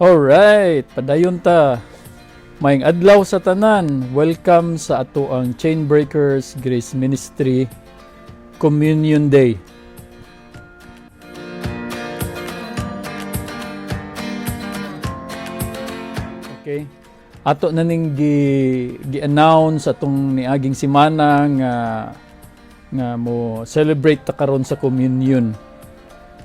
Alright, padayon ta. Maayong adlaw sa tanan. Welcome sa ato ang Chainbreakers Grace Ministry Communion Day. Okay. Ato na ning gi-announce atong niaging semana nga mo celebrate ta karon sa communion.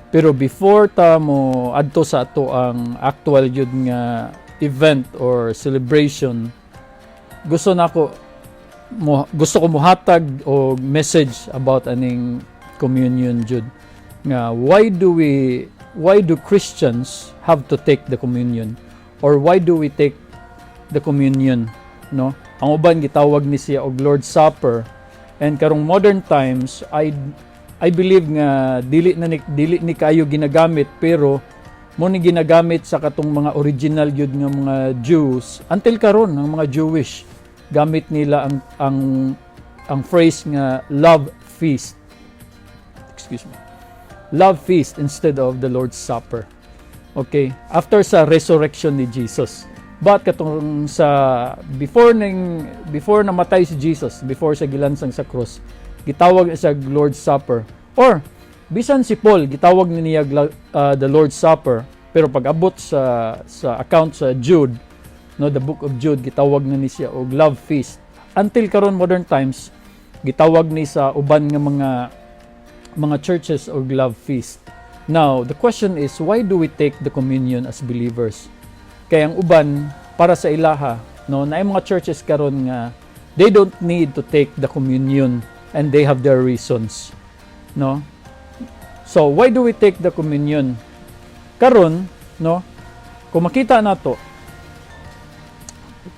Pero before ta mo adto sa ato ang actual yun nga event or celebration, gusto ko mohatag og message about aning communion jud nga why do Christians have to take the communion, or why do we take the communion, no? Ang uban gitawag ni siya og Lord's Supper, and karong modern times, I believe nga dili ni kayo ginagamit, pero mo ni ginagamit sa katong mga original gyud nga mga Jews. Until karon, ang mga Jewish, gamit nila ang phrase nga love feast, excuse me, love feast instead of the Lord's Supper, okay, after sa resurrection ni Jesus. But katong sa before namatay si Jesus, before sa gilansang sa cross, gitawag siya Lord's Supper, or bisan si Paul gitawag ni niya the Lord's Supper. Pero pag abot sa account sa Jude, no, the book of Jude, gitawag na ni siya og love feast. Until karon, modern times, gitawag ni sa uban nga mga churches og love feast. Now the question is, why do we take the communion as believers? Kay ang uban, para sa ilaha, no, naay mga churches karon nga they don't need to take the communion, and they have their reasons, no? So why do we take the communion karon, no? Kung makita nato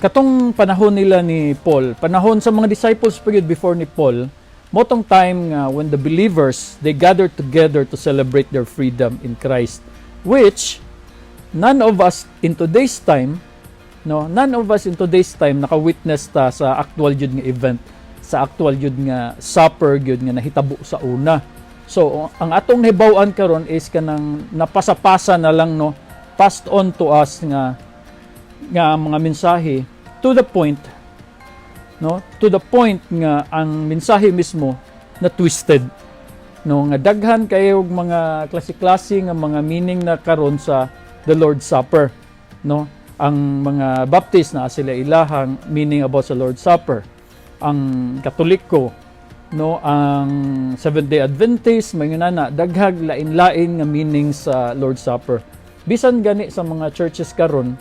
katong panahon nila ni Paul, panahon sa mga disciples period before ni Paul, mao tong time nga when the believers, they gathered together to celebrate their freedom in Christ, which none of us in today's time, no, none of us in today's time naka-witness ta sa actual jud nga event, sa actual jud nga supper jud nga nahitabo sa una. So ang atong nahibaw-an karon is kanang napasapasa na lang, no, passed on to us nga mga mensahe to the point, no, to the point nga ang mensahe mismo na twisted, no, nga daghan kayo og mga klase-klase nga mga meaning na karon sa the Lord's Supper, no? Ang mga Baptist, na sila ilahang meaning about sa Lord's Supper, ang Katoliko, no, ang Seventh Day Adventist, may na daghag lain-lain nga meaning sa Lord's Supper. Bisan gani sa mga churches karon,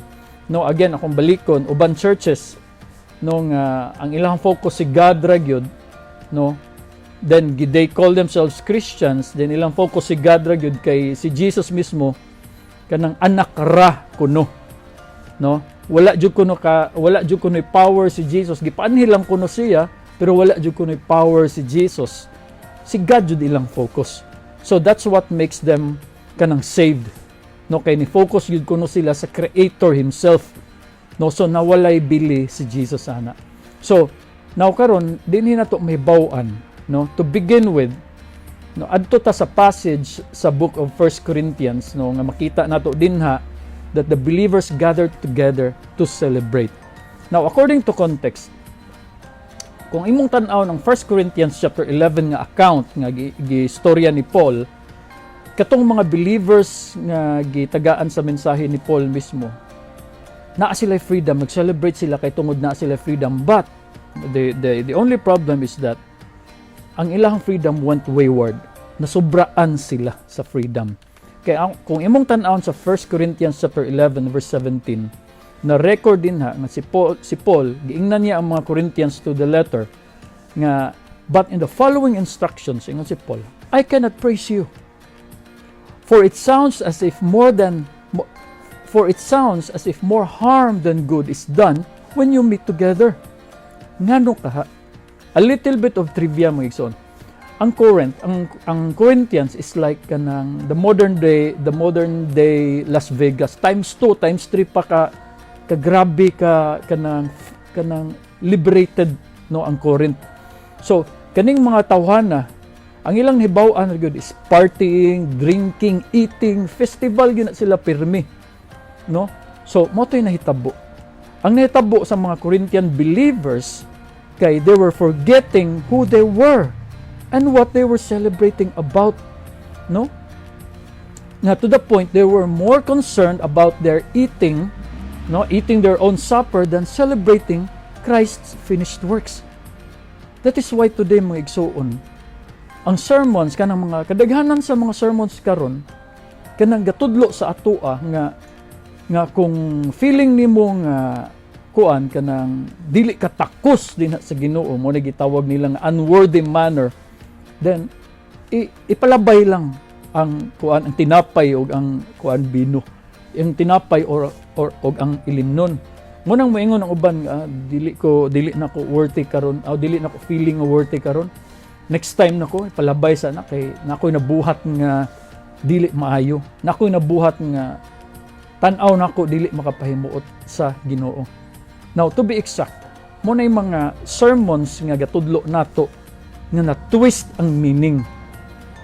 no, again, akong balikon, uban churches, no, nga ang ilang focus si God ra gyud, no, then they call themselves Christians, then ilang focus si God ra gyud, kay si Jesus mismo kanang anak ra kuno, no? Wala jud kuno power si Jesus. Gipaanhi lang kuno siya, pero wala jud kuno power si Jesus. Si God jud ilang focus. So that's what makes them kanang saved, no, kay ni focus jud kuno sila sa Creator himself, no? So nawalay bili si Jesus ana. So now karon, dinhi na to mahibaw-an, no? To begin with, no, adto ta sa passage sa book of 1 Corinthians, no, nga makita nato dinha that the believers gathered together to celebrate. Now, according to context, kung imong tan-aw ng 1 Corinthians chapter 11 nga account nga gi-istorya ni Paul, katong mga believers nga gitagaan sa mensahe ni Paul mismo, naa sila freedom, nag-celebrate sila kay tungod naa sila freedom, but the only problem is that ang ilang freedom went wayward. Nasubraan sila sa freedom. Kaya kung imong tan-awon sa 1 Corinthians chapter 11 verse 17, na record din ha nga si Paul giingnan niya ang mga Corinthians to the letter nga, "But in the following instructions," ingon si Paul, "I cannot praise you, for it sounds as if more harm than good is done when you meet together." Ngano kaha? A little bit of trivia, mga igsoon. Ang Corinth, ang Corinthians is like kanang the modern day Las Vegas times 2, times 3 pa ka grabe ka kanang liberated, no, ang Corinth. So kaning mga tawhana, ang ilang hibaw-an gyud is partying, drinking, eating, festival gyud na sila pirmi, no? So mao to'y nahitabo. Ang nahitabo sa mga Corinthian believers kay they were forgetting who they were and what they were celebrating about, no? Nga to the point they were more concerned about their eating, no, eating their own supper than celebrating Christ's finished works. That is why today, mga igsuon, ang sermons, kanang mga kadaghanan sa mga sermons karon, kanang gatudlo sa atoa nga kung feeling nimo nga kuan, kanang dili ka takos dinha sa Ginoo mo na gitawag nila nga unworthy manner, then ipalabay lang ang kuan, ang tinapay og ang kuan, bino, ang tinapay or og ang ilimnon mo. Nang moingon ang uban nga, "Ah, dili na ko worthy karon, o dili na ko feeling nga worthy karon. Next time nako ipalabay sa na kay nakoy nabuhat nga dili maayo, nakoy nabuhat nga tan-aw nako dili makapahimuot sa Ginoo." Now, to be exact, mao na yung mga sermons nga gatudlo nato nga na twist ang meaning.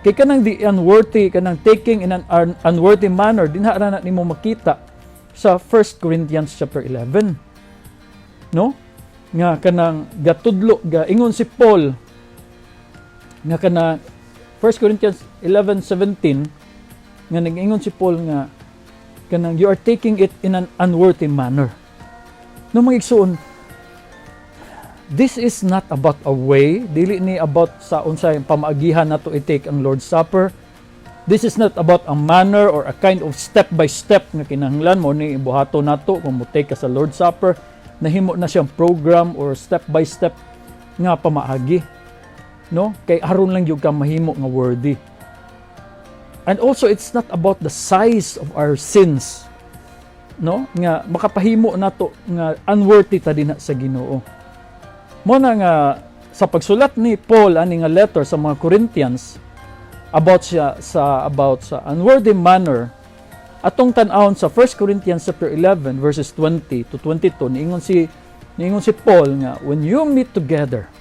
Kay kanang the unworthy, kanang taking in an unworthy manner, dinha ra na nimo makita sa 1 Corinthians chapter 11. No? Nga kanang gatudlo, ga ingon si Paul nga kana 1 Corinthians 11:17 nga nag-ingon si Paul nga kanang you are taking it in an unworthy manner. No, mga igsuon, this is not about a way, dili ni about sa unsay pamaagihan nato i-take ang Lord's Supper. This is not about a manner or a kind of step by step nga kinahanglan mo ni buhato nato kung mo take ka sa Lord's Supper, nahimo na siyang program or step by step nga pamaagi. No? Kay aron lang gyud ka mahimo nga worthy. And also, it's not about the size of our sins, no, nga makapahimo nato nga unworthy ta dinha sa Ginoo. Mao na nga sa pagsulat ni Paul ani nga letter sa mga Corinthians about siya sa about sa unworthy manner, atong tan-awon sa 1 Corinthians chapter 11 verses 20 to 22. Niingon si Paul nga when you meet together,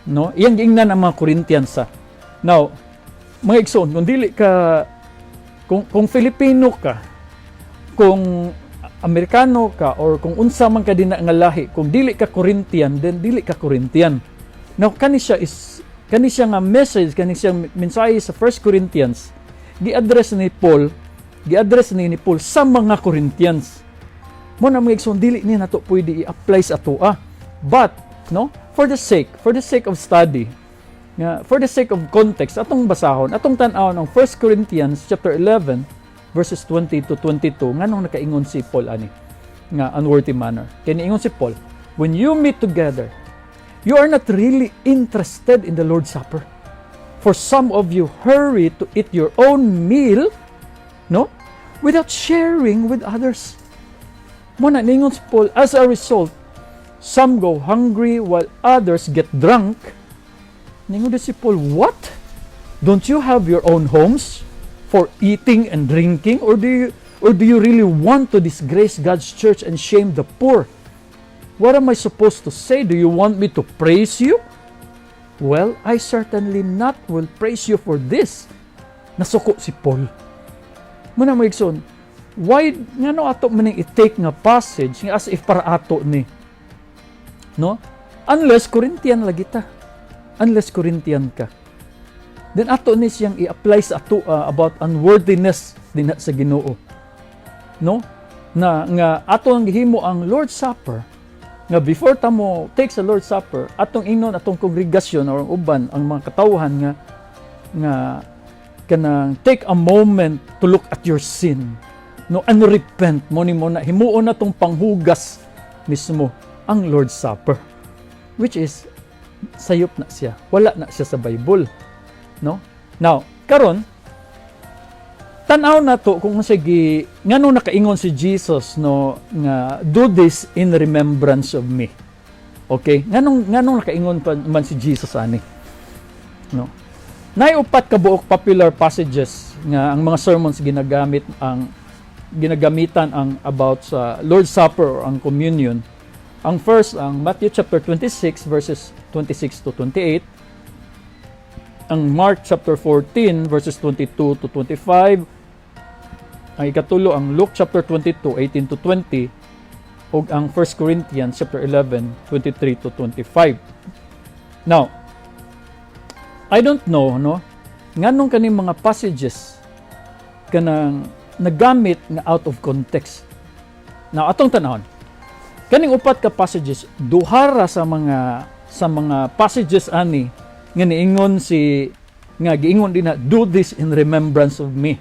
no, iyang giingnan ang mga Corinthians sa. Now, mga igsoon, kung dili ka kung Filipino ka, kung Amerikano ka, or kung unsa man ka dinha nga lahi, kung dili ka Corinthian, then dili ka Corinthian. Now, kani siya nga message, kani siya mensahe sa 1 Corinthians, gi-address ni Paul sa mga Corinthians. Mao na, mga igsoon, dili ni nato pwede i-apply sa atoa. But no, for the sake of study, nga for the sake of context, atong basahon, atong tan-awon ang 1 Corinthians chapter 11 verses 20 to 22, nganong nakaingon si Paul ani nga unworthy manner. Kay niingon si Paul, "When you meet together, you are not really interested in the Lord's Supper. For some of you hurry to eat your own meal, no, without sharing with others." Mao na ningon si Paul, "As a result, some go hungry while others get drunk." Ningon din si Paul, "What? Don't you have your own homes for eating and drinking? Or do you really want to disgrace God's church and shame the poor? What am I supposed to say? Do you want me to praise you? Well, I certainly not will praise you for this." Nasuko si Paul. Mao na, mga igsoon, why ngano ato man ning i-take nga passage nga as if para ato ni? No? Unless Corinthian lagi ta. Unless Corinthian ka. Then ato ni siyang i-apply sa ato about unworthiness dinha sa Ginoo. No? Na nga ato ang gihimo ang Lord's Supper, nga before ta mo take sa Lord's Supper, atong ingnon atong kongregasyon or ang uban, ang mga katawhan nga kanang take a moment to look at your sin, no, and repent mo ni mo na himuon na tong panghugas mismo ang Lord's Supper, which is sayop na siya, wala na siya sa Bible, no? Now, karon, tan-aw na to kung sige ngano nakaingon si Jesus, no, nga "Do this in remembrance of me." Okay, nganong nakaingon pa man si Jesus ani, no? Naay upat ka buok popular passages nga ang mga sermons ginagamit ang ginagamitan ang about sa Lord's Supper or ang communion. Ang first, ang Matthew chapter 26 verses 26 to 28, ang Mark chapter 14 verses 22 to 25, Ang ikatulo ang Luke chapter 22, 18 to 20, ug ang 1 Corinthians chapter 11, 23 to 25. Now, I don't know, no, nganong kaning mga passages kanang nagamit nga out of context. Now, atong tanawon. Kaning upat ka passages, duhara sa mga passages ani nga niingon si nga giingon din na, "Do this in remembrance of me."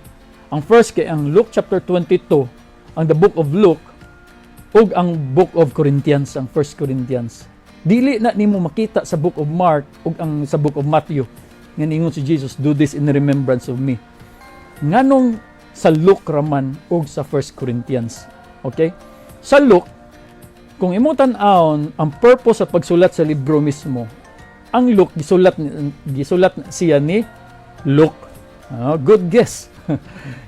Ang first kay ang Luke chapter 22, ang the book of Luke, ug ang book of Corinthians, ang 1 Corinthians. Dili na nimo makita sa book of Mark ug ang sa book of Matthew nga niingon si Jesus, "Do this in remembrance of me." Nganong sa Luke raman ug sa 1 Corinthians? Okay? Sa Luke, kung imong tan-awon ang purpose sa pagsulat sa libro mismo, ang Luke gisulat siya ni Luke. Ah, good guess.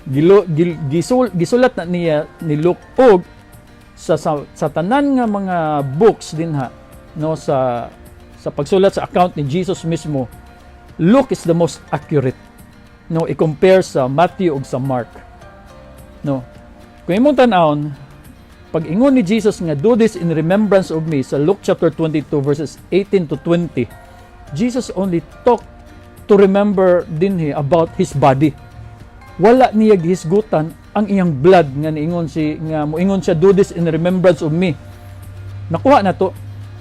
Gisulat na niya ni Luke og sa tanan nga mga books dinha, no, sa pagsulat sa account ni Jesus mismo, Luke is the most accurate, no, i-compare sa Matthew ug sa Mark, no. Kung imong tan-awon, pag ingon ni Jesus nga, "Do this in remembrance of me," sa Luke chapter 22 verses 18 to 20, Jesus only talked to remember dinhi about his body. Wala niya gihisgutan ang iyang blood nga niingon si nga moingon siya, "Do this in remembrance of me." Nakuha na to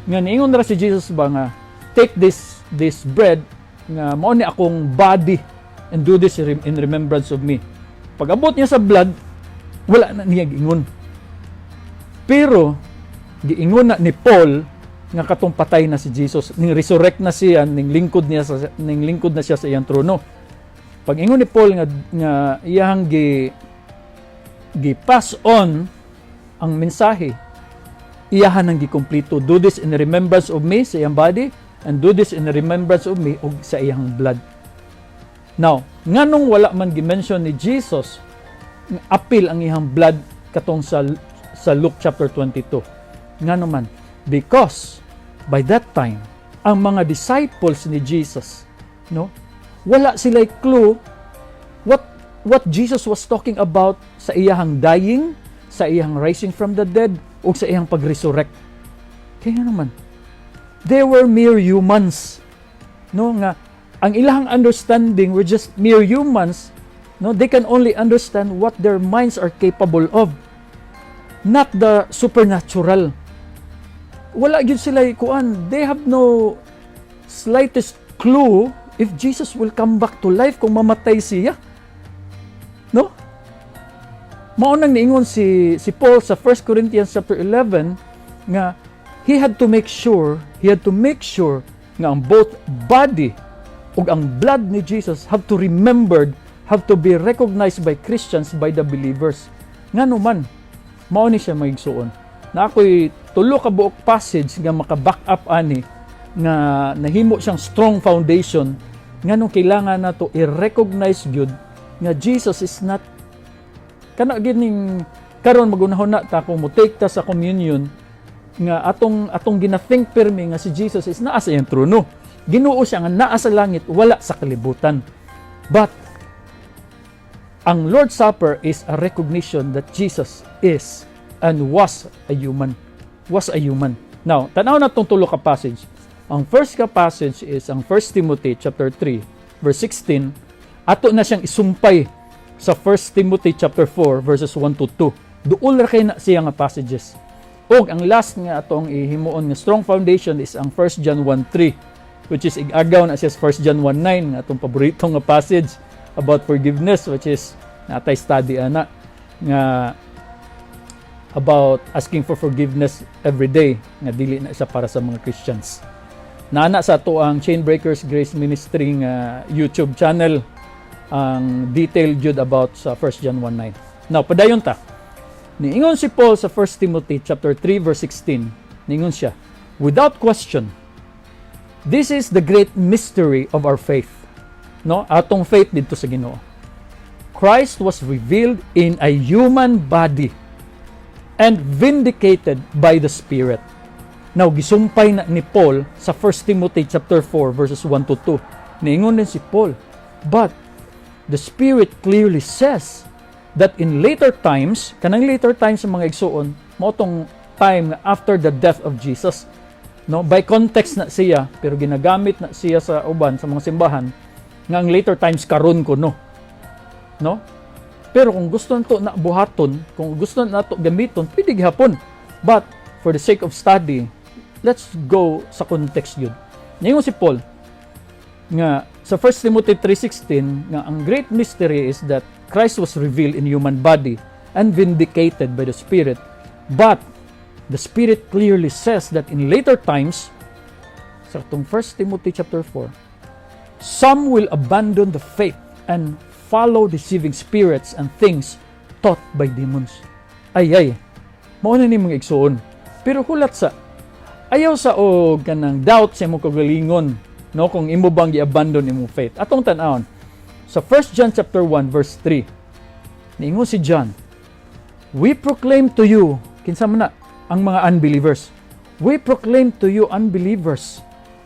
nga niingon ra si Jesus ba nga, "Take this bread nga mao ni akong body and do this in remembrance of me." Pag abot niya sa blood, wala na niya giingon. Pero giingon na ni Paul nga katong patay na si Jesus, ning resurrect na siya, ning lingkod na siya sa iyang trono. Pag ingon ni Paul nga iyang gi pass on ang mensahe, iyahan ang gikumpleto, "Do this in remembrance of me" sa iyang body and "Do this in remembrance of me" og sa iyang blood. Now, nganong wala man gi-mention ni Jesus nga apil ang iyang blood katong sa Luke chapter 22? Ngano man? Because by that time, ang mga disciples ni Jesus, no, wala sila clue what Jesus was talking about sa iyahang dying, sa iyang rising from the dead, o sa iyang pag-resurrect. Kaya naman, they were mere humans. No, nga ang ilang understanding were just mere humans, no, they can only understand what their minds are capable of, not the supernatural. Wala gyud sila kuan, they have no slightest clue if Jesus will come back to life kung mamatay siya, no. Mao nang niingon si Paul sa 1 Corinthians chapter 11 nga he had to make sure nga ang both body ug ang blood ni Jesus have to remembered, have to be recognized by Christians, by the believers. Ngano man? Mao ni siya, mga igsuon. Na ako'y tulo ka buok passage nga maka-back up ani nga nahimo siyang strong foundation nganong kailangan nato i-recognize gyud nga Jesus is not kana gining karon magunahon na ta kung mo take ta sa communion nga atong gina-think pirmi nga si Jesus is naa sa iyang trono. Ginoo siya nga naa sa langit, wala sa kalibutan. But ang Lord's Supper is a recognition that Jesus is and was a human. Was a human. Now, tanaw na tong tulo ka passage. Ang first ka passage is ang 1 Timothy chapter 3 verse 16. Ato na siyang isumpay sa 1 Timothy chapter 4 verses 1 to 2. Duol ra kay na siya nga passages. Og ang last nga atong ihimuon nga strong foundation is ang 1 John 1:3, which is igagaw na siya sa 1 John 1:9 nga atong paborito nga passage about forgiveness, which is natay study ana nga about asking for forgiveness every day nga dili na isa para sa mga Christians. Naana sa ato ang Chainbreakers Grace Ministry nga YouTube channel ang detailed jud about sa 1 John 1:9. Now, padayon ta. Niingon si Paul sa 1 Timothy chapter 3 verse 16. Niingon siya, "Without question, this is the great mystery of our faith." No, atong faith dito sa Ginoo. Christ was revealed in a human body and vindicated by the Spirit. Now, gisumpay na ni Paul sa 1 Timothy chapter 4 verses 1 to 2. Niingon din si Paul, "But the Spirit clearly says that in later times, kanang later times sa mga igsuon, mao tong time nga after the death of Jesus. No, by context na siya, pero ginagamit na siya sa uban sa mga simbahan nga ang later times karon kuno. No? Pero kung gusto nato na buhaton, kung gusto nato gamiton, pwede gihapon. But for the sake of study, let's go sa context yun. Ningon si Paul nga sa 1 Timothy 3:16 nga ang great mystery is that Christ was revealed in human body and vindicated by the Spirit. But the Spirit clearly says that in later times, sa atong 1 Timothy chapter 4, some will abandon the faith and follow deceiving spirits and things taught by demons. Ay ay, mao na ni mga igsuon. Pero hulat sa, ayaw sa og kanang doubt sa imong kagalingon, no, kung imo bang gi-abandon imong faith. Atong tan-awon sa 1 John chapter 1 verse 3. Niingon si John, "We proclaim to you," kinsa man na ang mga unbelievers. "We proclaim to you unbelievers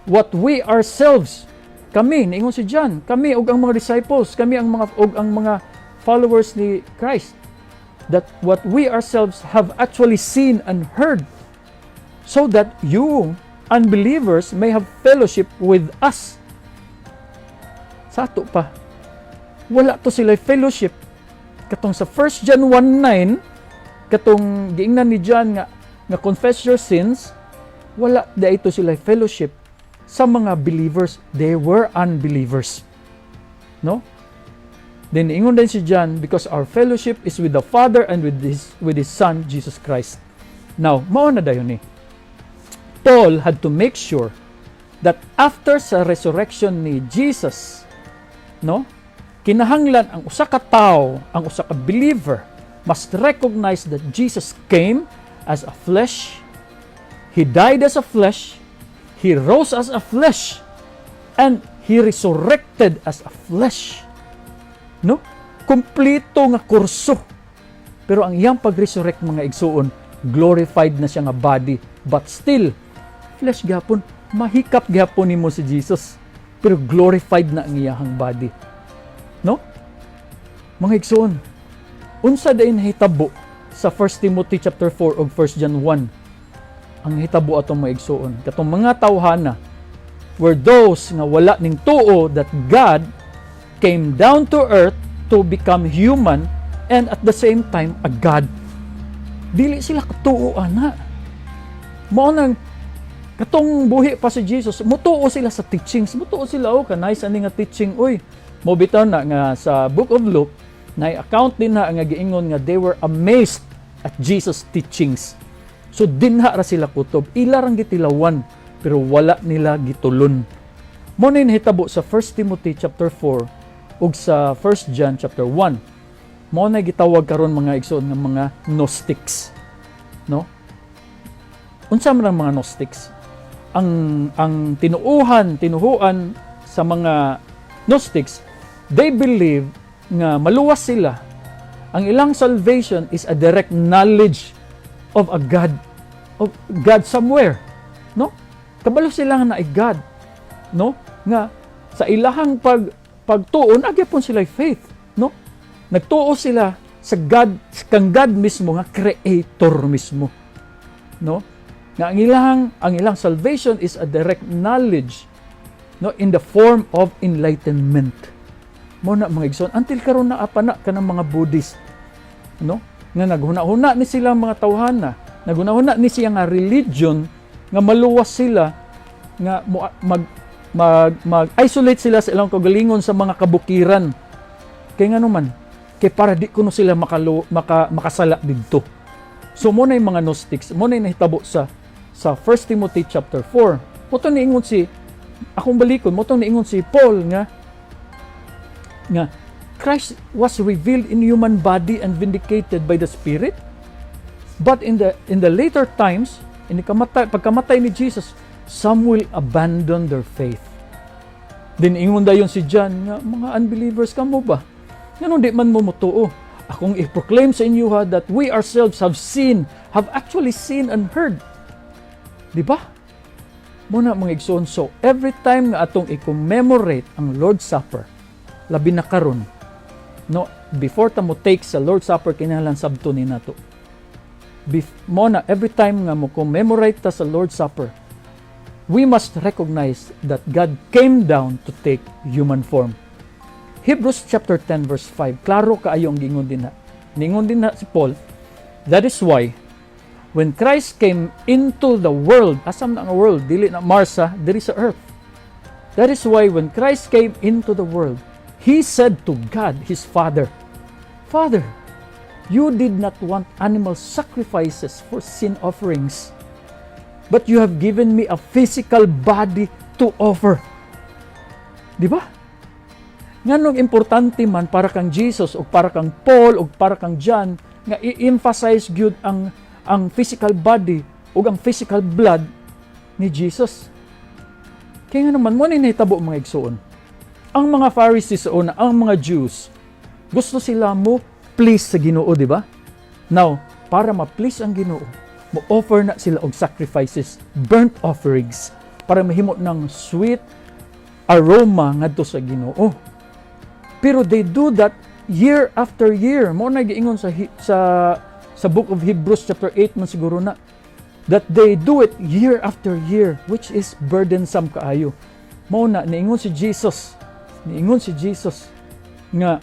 what we ourselves," kami, niingon si John, kami ug ang mga disciples, kami ang mga ug ang mga followers ni Christ, that what we ourselves have actually seen and heard, so that you unbelievers may have fellowship with us." Sa ato pa, wala to sila fellowship. Katong sa 1 John 1:9, katong giingnan ni John nga confess your sins, wala da ito sila fellowship sa mga believers. They were unbelievers. No? Then ingon din si John, "Because our fellowship is with the Father and with his Son Jesus Christ." Now, mao na dayon ni. Paul had to make sure that after sa resurrection ni Jesus, no? Kinahanglan ang usa ka tawo, ang usa ka believer must recognize that Jesus came as a flesh, he died as a flesh, he rose as a flesh, and he resurrected as a flesh. No? Kompleto nga kurso. Pero ang iyang pag-resurrect, mga igsuon, glorified na siya nga body, but still flesh gihapon. Mahikap gihapon nimo si Jesus. Pero glorified na ang iyahang body. No? Mga igsuon, unsa day nahitabo sa 1 Timothy chapter 4 ug 1 John 1? Ang hitabo atong mga igsuon, katong mga tawhana were those nga wala ning tuo that God came down to earth to become human and at the same time a God. Dili sila katuo ana. Mao nang katong buhi pa si Jesus, mutuo sila sa teachings, mutuo sila, "Oh, ka-nice ani nga teaching, oy." Mo bitaw na nga sa Book of Luke, na account din na nga giingon nga they were amazed at Jesus' teachings. So dinha ra sila kutob, ila rang gitilawan pero wala nila gitulon. Mo na nahitabo sa 1 Timothy chapter 4 ug sa 1 John chapter 1. Mo na gitawag karon, mga igsoon, nga mga Gnostics. No? Unsa man ang mga Gnostics? Ang tinuuhan sa mga Gnostics, they believe nga maluwas sila. Ang ilang salvation is a direct knowledge of a God, of God somewhere, no? Kabalo sila nga naay God, no? Nga sa ilahang pagtuon naa gyapon sila faith, no? Nagtuo sila sa God, kang God mismo nga creator mismo, no? Nga ang ilang salvation is a direct knowledge, no, in the form of enlightenment. Mo na, mga igsoon, until karon naa pa na kanang mga Buddhist, no, nga naghuna-huna ni sila mga tawhana, naghuna-huna ni siya nga religion nga maluwas sila nga mo, mag mag mag-isolate sila sa ilang kagalingon sa mga kabukiran. Kay ngano man? Kay para di kuno sila makasala didto. So mo na yung mga Gnostics, mo na yung nahitabo sa 1 Timothy chapter 4. Mo to niingon si akong balikon, mo to niingon si Paul nga Christ was revealed in human body and vindicated by the Spirit. But in the later times, in the pagkamatay ni Jesus, some will abandon their faith. Then ingon dayon si John nga mga unbelievers kamo ba? Nganong di man mo motuo? Akong i-proclaim sa inyo ha that we ourselves have seen, have actually seen and heard. Di ba? Mo na, mga igsoon, so every time nga atong i-commemorate ang Lord's Supper, labi na karon No, before ta mo take sa Lord's Supper, kinahanglan sabton ni nato. Mo na every time nga mo commemorate ta sa Lord's Supper, we must recognize that God came down to take human form. Hebrews chapter 10 verse 5, klaro kaayo ang gingon dinha. Ningon dinha si Paul, "That is why when Christ came into the world," asam na ang world? Dili na Mars ha, diri sa earth. "That is why when Christ came into the world, he said to God, his Father, 'Father, you did not want animal sacrifices for sin offerings, but you have given me a physical body to offer.'" Di ba? Nganong importante man para kang Jesus o para kang Paul o para kang John nga i-emphasize gyud ang physical body ug ang physical blood ni Jesus? Kaya nga naman mo ni nahitabo, mga igsuon. Ang mga Pharisees sa una, ang mga Jews, gusto sila mo please sa Ginoo, di ba? Now, para ma-please ang Ginoo, mo offer na sila og sacrifices, burnt offerings, para mahimo ng sweet aroma ngadto sa Ginoo. Pero they do that year after year. Mo na giingon sa book of Hebrews chapter 8 man siguro na that they do it year after year, which is burdensome kaayo. Mao na niingon si Jesus nga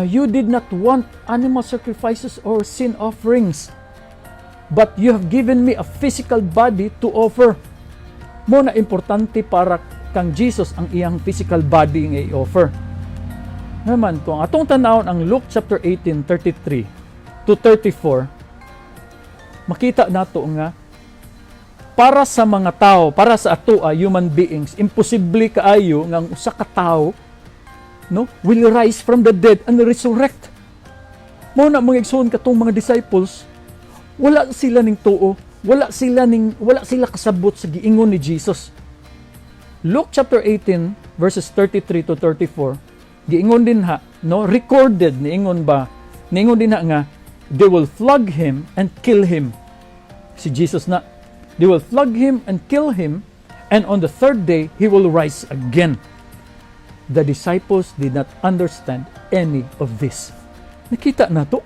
"You did not want animal sacrifices or sin offerings, but you have given me a physical body to offer." Mo na importante para kang Jesus ang iyang physical body nga i-offer. Naman, kung atong tanawon ang Luke chapter 18, 33 to 34, makita nato nga para sa mga tao, para sa ato human beings, imposible kaayo nga ang usa ka tawo, no, will rise from the dead and resurrect. Mao na, mga igsoon, katong mga disciples, wala sila ning tuo, wala sila kasabot sa giingon ni Jesus. Luke chapter 18 verses 33 to 34, giingon dinha, no, recorded niingon ba, niingon dinha nga they will flog him and kill him. Si Jesus na. "They will flog him and kill him, and on the third day he will rise again." The disciples did not understand any of this. Nakita na to.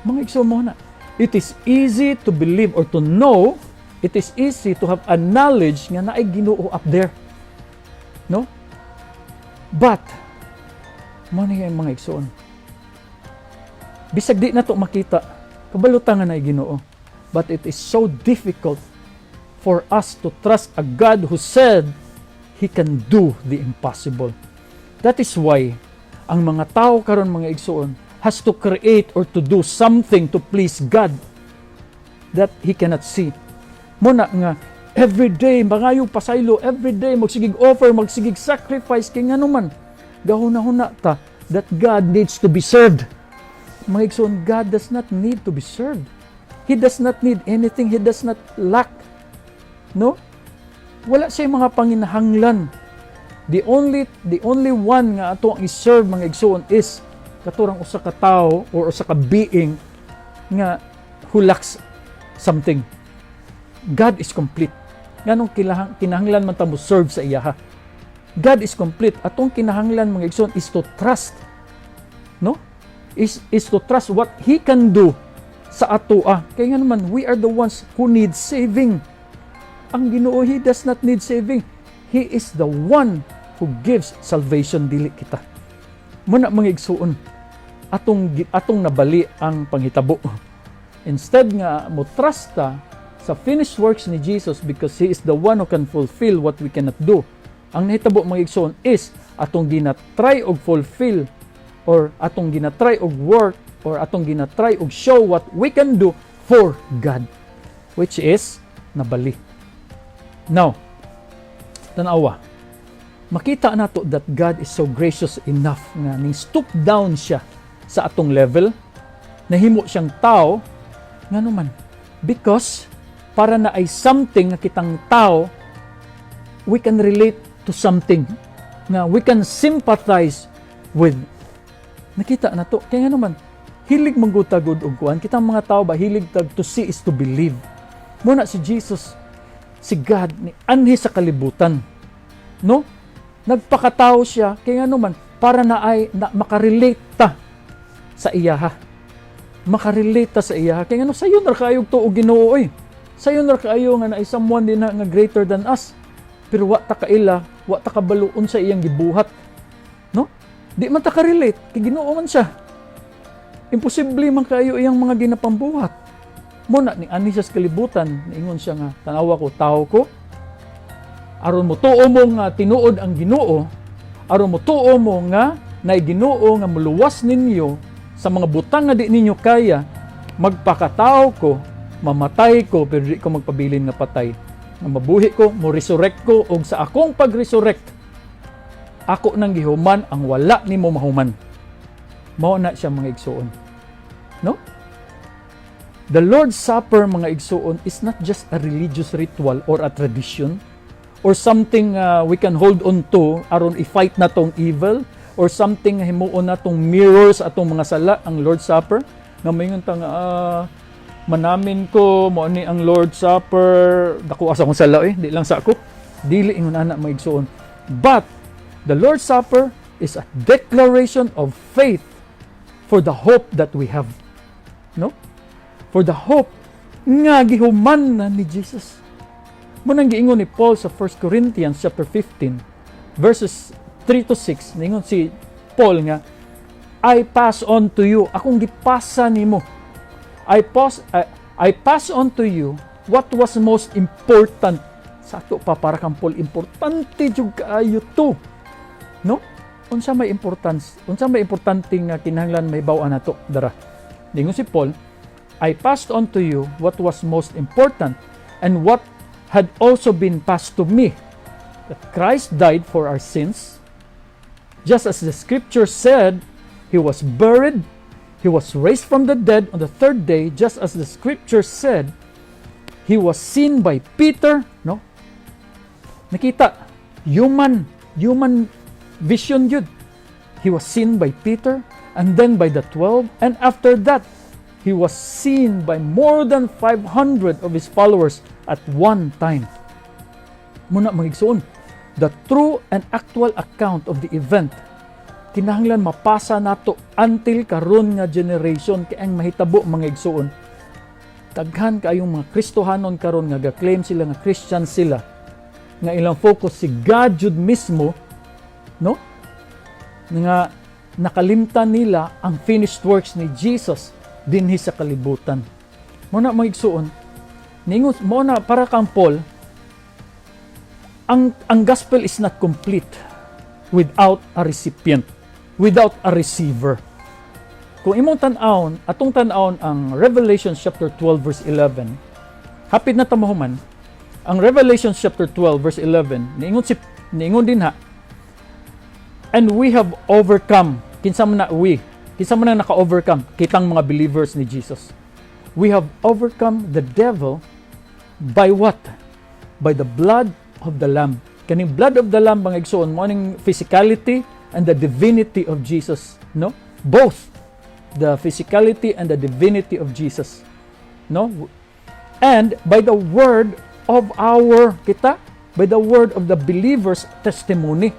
Mga igsoon, mo na. It is easy to believe or to know, it is easy to have a knowledge nga naay Ginoo up there. No? But, mo na yung mga igsoon. Bisag di na to makita, kabalo ta nga naay Ginoo. But it is so difficult for us to trust a God who said He can do the impossible. That is why ang mga tao karon, mga igsoon, has to create or to do something to please God that he cannot see. Muna nga every day mangayog pasaylo, every day magsigig offer, magsigig sacrifice, kay ngano man gahuna-huna ta that God needs to be served. Mga igsoon, God does not need to be served. He does not need anything. He does not lack. No? Wala siya mga panginahanglan. The only one nga ato ang i-serve, mga igsoon, is katurang usa ka tawo or usa ka being nga who lacks something. God is complete. Nganong kinahanglan man ta mo serve sa iyaha? God is complete. Atong kinahanglan, mga igsoon, is to trust. No? Is to trust what He can do sa atoa. Kaya nga naman, we are the ones who need saving. Ang Ginoo, He does not need saving. He is the one who gives salvation, dili kita. Muna, mga igsuon, atong nabali ang panghitabo. Instead nga mo trust ta sa finished works ni Jesus because He is the one who can fulfill what we cannot do. Ang nahitabo, mga igsuon, is atong gina-try og fulfill or atong gina-try og work or atong gina-try og show what we can do for God, which is nabali. Now, tanawa. Makita nato that God is so gracious enough nga ning stoop down siya sa atong level, nahimo siyang tao. Ngano man? Because para na ay something nga kitang tao, we can relate to something nga we can sympathize with. Nakita na to. Kaya nga naman, hilig manggutagod og kuan. Kitang mga tao ba, hilig tag to see is to believe. Muna si Jesus, si God, ni anhi sa kalibutan. No? Nagpakatao siya, kaya nga naman, Para na ay na, makarelate ta sa iyaha. Makarelate ta sa iyaha. Kay ngano, sayon ra kaayo tuo Ginoo oy. Sayon ra kaayo nga naay someone din na nga greater than us. Pero wa ta kaila, wa ta kabalo unsa iyang gibuhat. No? Di man ta ka-relate kay Ginoo man siya. Imposible man kaayo iyang mga ginapambuhat. Mao na ni ani siya sa kalibutan, niingon siya nga, "Tanawa ko, tao ko, aron mo tuo mo nga tinuod ang Ginoo, aron mo tuo mo nga naay Ginoo nga muluwas ninyo sa mga butang nga di ninyo kaya, magpakatao ko, mamatay ko, pero di ko magpabilin nga patay. Nga mabuhi ko, mo resurrect ko, ug sa akong pag-resurrect, ako nang gihuman ang wala nimo mahuman." Mao na siya, mga igsuon. No? The Lord's Supper, mga igsuon, is not just a religious ritual or a tradition or something we can hold on to aron i-fight na tong evil or something nga himuon na tong mirror sa atong mga sala. Ang Lord's Supper nga moingon ta nga, "Manamin ko, mao ni ang Lord's Supper, dako asa akong sala eh, di lang sa ako." Dili ingon ana, mga igsuon, but the Lord's Supper is a declaration of faith for the hope that we have, no, for the hope nga gihuman na ni Jesus. Mao nang giingon ni Paul sa 1 Corinthians chapter 15 verses 3 to 6, ningon si Paul nga, "I pass on to you," akong gipasa nimo. I pass on to you what was most important." Sa ato pa, para kang Paul, importante jud kaayo to. No? Unsa may importance? Unsa may importante nga kinahanglan mahibaw-an nato dara? Ningon si Paul, "I passed on to you what was most important and what had also been passed to me, that Christ died for our sins, just as the scripture said. He was buried, he was raised from the dead on the third day, just as the scripture said. He was seen by Peter," no? Nakita, human vision yun. "He was seen by Peter and then by the 12, and after that, he was seen by more than 500 of his followers at one time." Mao na, mga igsoon, the true and actual account of the event kinahanglan mapasa nato until karon nga generation, kay ang mahitabo, mga igsoon, daghan kaayong mga Kristohanon karon nga ga-claim sila nga Christian sila, nga ilang focus si God jud mismo, no, nga nakalimtan nila ang finished works ni Jesus dinhi sa kalibutan. Mao na, mga igsuon, ningon mao na para kang Paul, ang gospel is not complete without a recipient, without a receiver. Kung imong tan-awon, atong tan-awon ang Revelation chapter 12 verse 11. Hapit na ta mahuman. Ang Revelation chapter 12 verse 11, niingon din ha, "And we have overcome." Kinsa man na we? Kinsa man na naka-overcome? Kitang mga believers ni Jesus. "We have overcome the devil by what? By the blood of the Lamb." Kaning blood of the Lamb, mga igsoon, mao ning physicality and the divinity of Jesus, no? Both the physicality and the divinity of Jesus, no? "And by the word of our," kita, by the word of the believers' testimony.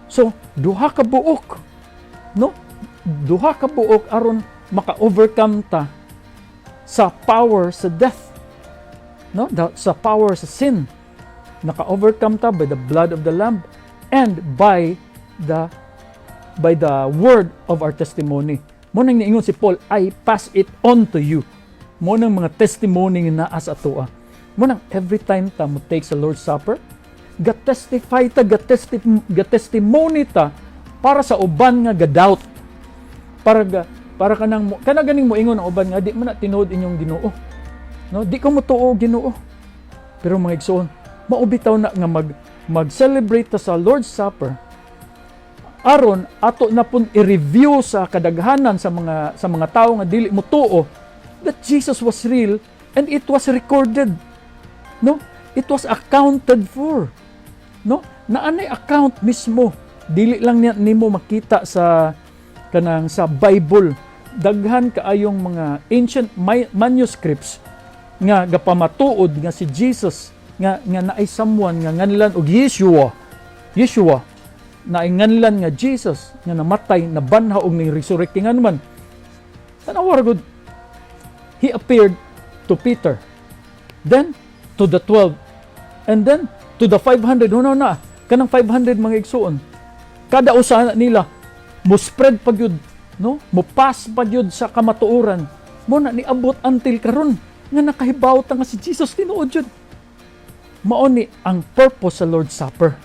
So, duha ka buok, no? Duha ka buok aron maka-overcome ta sa power sa death. No? Sa power sa sin. Naka-overcome ta by the blood of the Lamb and by the word of our testimony. Mao nang niingon si Paul, "I pass it on to you." Mao nang mga testimony nga naa sa atoa. Mao nang every time ta mo take sa Lord's Supper, ga-testify ta, ga-testimony ta para sa uban nga ga-doubt. Para kanang kana ganing moingon ang uban nga, "Di man na tinuod inyong Ginoo. No, di ko motuo Ginoo." Pero mga igsoon, mao bitaw na nga mag-celebrate ta sa Lord's Supper aron ato na pun i-review sa kadaghanan sa mga tawo nga dili motuo that Jesus was real and it was recorded. No? It was accounted for. No? Naanay account mismo. Dili lang niya nimo makita sa kanang sa Bible. Daghan kaayong mga ancient manuscripts nga gapamatuod nga si Jesus nga naay someone nga nganlan og Yeshua. Yeshua. Nainganlan nga Jesus nga namatay, nabanhaw og ning resurrect nga man. Tanawa gud. He appeared to Peter, then to the 12, and then to the 500. Hunaw na, kanang 500, mga igsuon. Kada usa nila mo spread pa gyud, no? Mo pass pa gyud sa kamatuoran. Mo na niabot until karon nga nakahibaw ta nga si Jesus tinuod jud. Mao ni ang purpose sa Lord's Supper.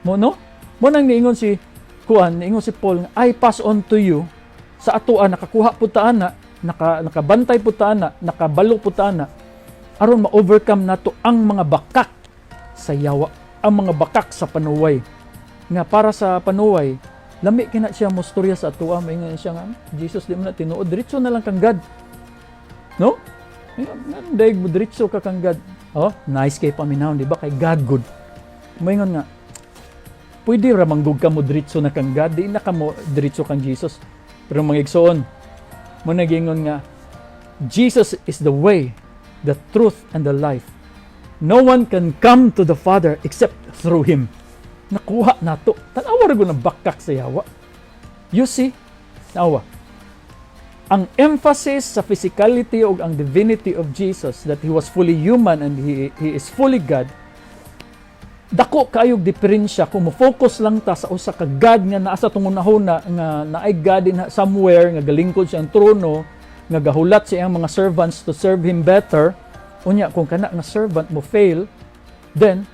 Mo no? Mo nang niingon si kuan, niingon si Paul nga, "I pass on to you," sa atoa nakakuha pud ta ana, nakabantay pud ta ana, nakabalo pud ta ana aron ma-overcome nato ang mga bakak sa yawa, ang mga bakak sa panuway. Nga para sa panuway, lami kina siya mostorya sa atoa, maingon siya nga, "Jesus di man na tinuod, diretso na lang kang God." No? Nga dayeg mo diretso ka kang God. Oh, nice kay paminaw, di ba? Kay God good. Maingon nga, pwede ra manggug ka mo diretso na kang God, di na ka mo diretso kang Jesus. Pero mga igsoon, mo nagingon nga, Jesus is the way, the truth, and the life. No one can come to the Father except through Him. Nakuha nato. Tanawa ra gud ng bakak sa yawa. You see, tawa. Ang emphasis sa physicality o ang divinity of Jesus, that He was fully human and He is fully God, dako kaayog diferensya kung mo-focus lang ta sa usa ka God nga naa sa atong hunahuna nga naay God in somewhere nga galingkod siya ang trono, nga gahulat sa iyang mga servants to serve Him better. Unya kung kana nga servant mo fail, then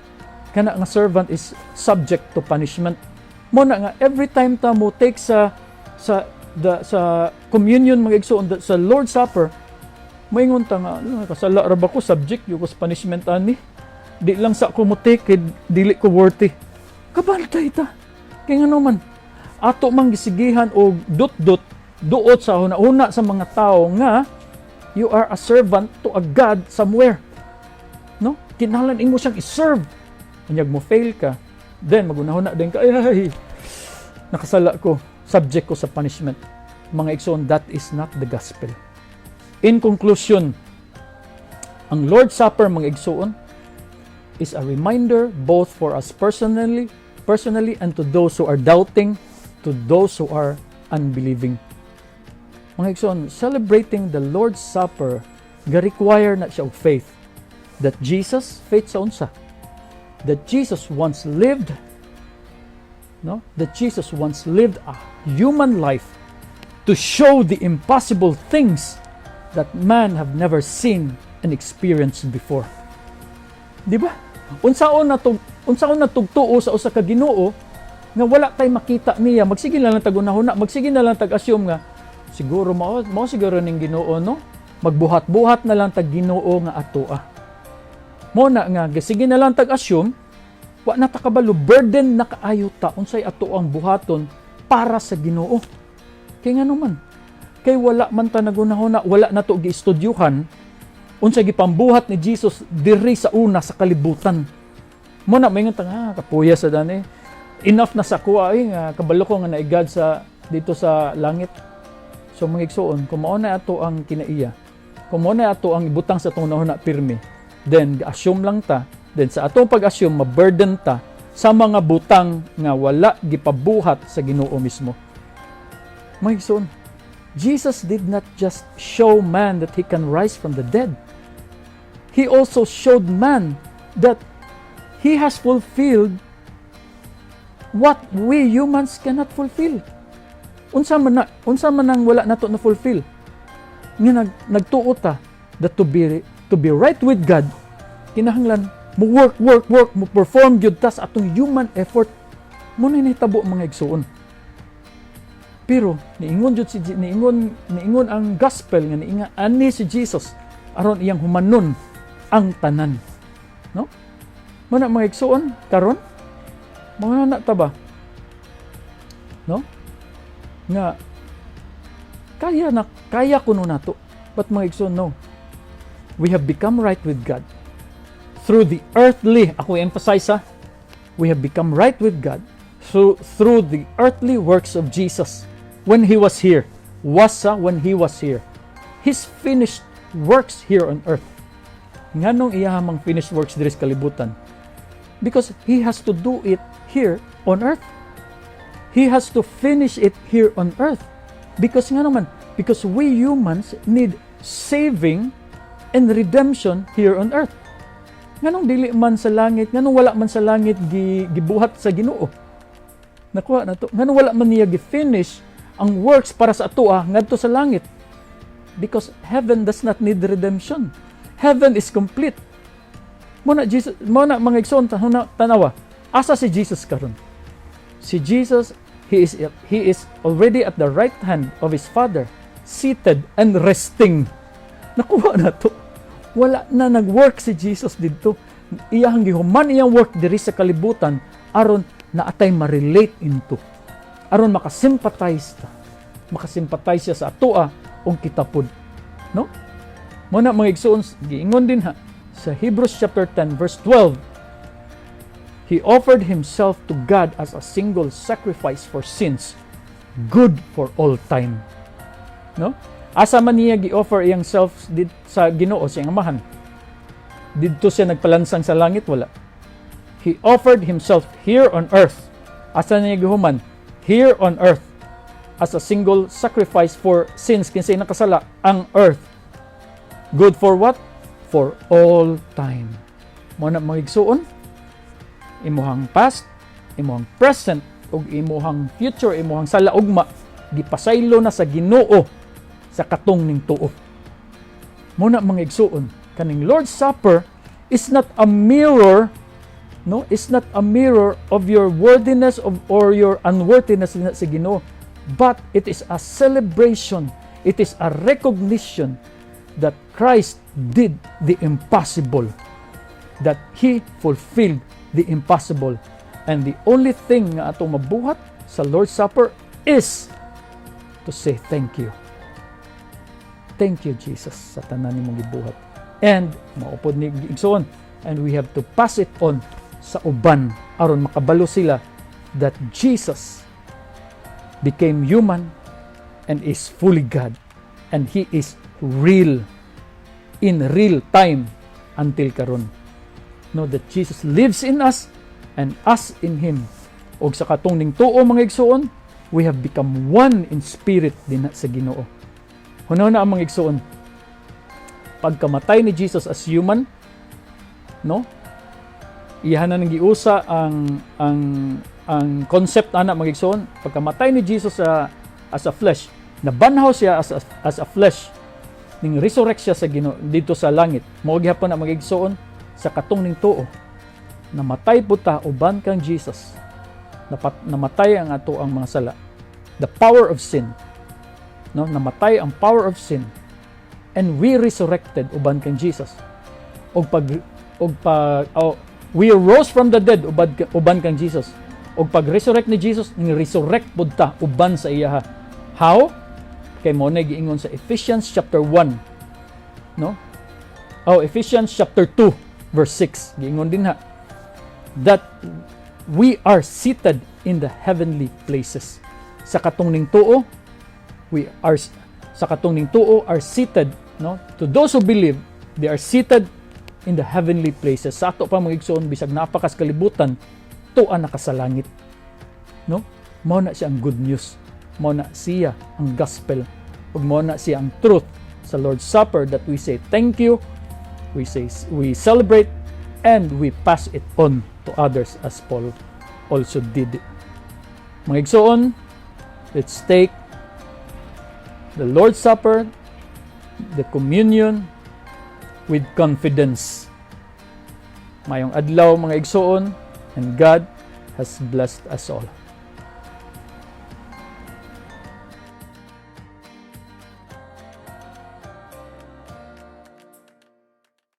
kana nga servant is subject to punishment. Mo na nga every time ta mo take sa communion, mga igsoon, sa Lord's Supper, moingon ta nga, "Ano, kasala ra ba ko? Subject gyud ko sa punishment ani. Di lang sa ko mo take kay dili ko worthy." Kabantay ta kay ngano man ato mang gisigihan og dut-dut duot sa huna-huna sa mga tao nga you are a servant to a God somewhere, no? Kinahanglan imo siyang i-serve. Unyag mo fail ka, then magunahuna din ka, "Ay, ay, nakasala ko, subject ko sa punishment." Mga igsoon, that is not the gospel. In conclusion, ang Lord's Supper, mga igsoon, is a reminder both for us personally and to those who are doubting, to those who are unbelieving. Mga igsoon, celebrating the Lord's Supper ga-require na siya og faith that Jesus, faith sa unsa? That Jesus once lived, no? That Jesus once lived a human life to show the impossible things that man have never seen and experienced before. Di ba? Unsaon na tugtuo sa usa ka Ginoo nga wala tay makita niya, magsige na lang tag hunahuna, magsige na lang tag assume nga siguro mao siguro ning Ginoo, no? Magbuhat-buhat na lang tag Ginoo nga atoa. Mo na nga sige na lang tag assume, wa na ta kabalo, burden na kaayo ta unsay ato ang buhaton para sa Ginoo. Kay ngano man? Kay wala man ta nagunahuna, wala na to giestudyuhan unsa gipambuhat ni Jesus diri sa una sa kalibutan. Mo na maingon ta nga, "Kapuya sa dani. Enough na sa kuha ay nga kabalo ko nga naay God sa dito sa langit." So mga igsoon, kung mao na ato ang kinaiya, kung mao na ato ang ibutang sa atong hunahuna pirmi, then assume lang ta, then sa atong pag-assume, ma-burden ta sa mga butang nga wala gipabuhat sa Ginoo mismo. Mga igsoon, Jesus did not just show man that he can rise from the dead. He also showed man that he has fulfilled what we humans cannot fulfill. Unsa man ang wala nato na fulfill? Nga nagtuo ta that to be right with God, kinahanglan mo work, work, work, mo perform gyud ta sa atong human effort. Mo na nahitabo, mga igsuon. Pero niingon jud si niingon niingon ang gospel nga niinga ani si Jesus aron iyang humanon ang tanan. No? Mo na, mga igsuon, karon mga na ta ba? No? Nga kaya na kaya kuno nato. But mga igsuon, no. We have become right with God through the earthly, ako emphasize ha, we have become right with God through the earthly works of Jesus when He was here. Was when He was here. His finished works here on earth. Nganong iya mang finished works diri sa kalibutan? Because He has to do it here On earth. He has to finish it here on earth. Because nga naman, because we humans need saving and redemption here on earth. Nganong dili man sa langit, nganong wala man sa langit gibuhat sa Ginoo? Nakuha na to. Nganong wala man niya gi-finish ang works para sa atoa ngadto sa langit? Because heaven does not need redemption. Heaven is complete. Mao na Jesus, mao na, mga igsoon, tanawa. Asa si Jesus karon? Si Jesus, he is already at the right hand of his Father, seated and resting. Nakuha na to. Wala na nag-work si Jesus didto. Iyang gihuman iyang work diri sa kalibutan aron naa tay ma-relate into. Aron makasympathize ta. Makasympathize siya sa atoa ug kita pod. No? Mao na, mga igsoon, giingon dinha sa Hebrews chapter 10 verse 12, "He offered himself to God as a single sacrifice for sins, good for all time." No? Asa man niya gi-offer iyang self sa Ginoo, sa iyang Amahan? Didto siya nagpalansang sa langit? Wala. He offered himself here on earth. Asa niya gihuman? Here on earth. As a single sacrifice for sins. Kinsay nakasala? Ang earth. Good for what? For all time. Mao na, mga igsuon, imuhang past, imuhang present, ug imuhang future, imuhang sala ugma, gipasaylo na sa Ginoo sa katong ning tuo. Mao na, mga igsuon, kaning Lord's Supper is not a mirror, no, is not a mirror of your worthiness of or your unworthiness sa Ginoo, but it is a celebration, it is a recognition that Christ did the impossible, that He fulfilled the impossible. And the only thing nga atong mabuhat sa Lord's Supper is to say thank you. Thank you, Jesus, sa tanan nimong gibuhat. And maupod ni, igsoon, and we have to pass it on sa uban aron makabalo sila that Jesus became human and is fully God and He is real in real time until karon. No, that Jesus lives in us and us in Him. Og sa katong ning tuo, mga igsoon, we have become one in spirit dinha sa Ginoo. Hunaw na ang mga igsoon. Pagkamatay ni Jesus as human, no? Iyahan na nang giusa ang concept ana, mga igsoon. Pagkamatay ni Jesus sa as a flesh, nabanhaw siya as a flesh, ning resurrect siya sa Ginoo didto sa langit. Mao gihapon na, mga igsoon, sa katong ning tuo. Namatay po ta uban kang Jesus. Namatay ang ato ang mga sala. The power of sin. No, namatay ang power of sin. And we resurrected uban kang Jesus. Og pag oh, we rose from the dead uban kang Jesus. Og pag resurrect ni Jesus, ning resurrect pud ta uban sa iyaha. How? Kay mao na giingon sa Ephesians chapter 1. No? Oh, Ephesians chapter 2 verse 6. Giingon dinha that we are seated in the heavenly places. Sa katong ning tuo, we are sa katong ning tuo are seated, no? To those who believe, they are seated in the heavenly places. Sa ato pa, mga igsoon, bisag naa pa kas kalibutan, tua na ka sa langit. No? Mao na siya ang good news. Mao na siya ang gospel. Ug mao na siya ang truth sa Lord's Supper that we say thank you, we say we celebrate and we pass it on to others as Paul also did. Mga igsoon, let's take the Lord's Supper, the communion with confidence. Maayong adlaw, mga igsoon, and God has blessed us all.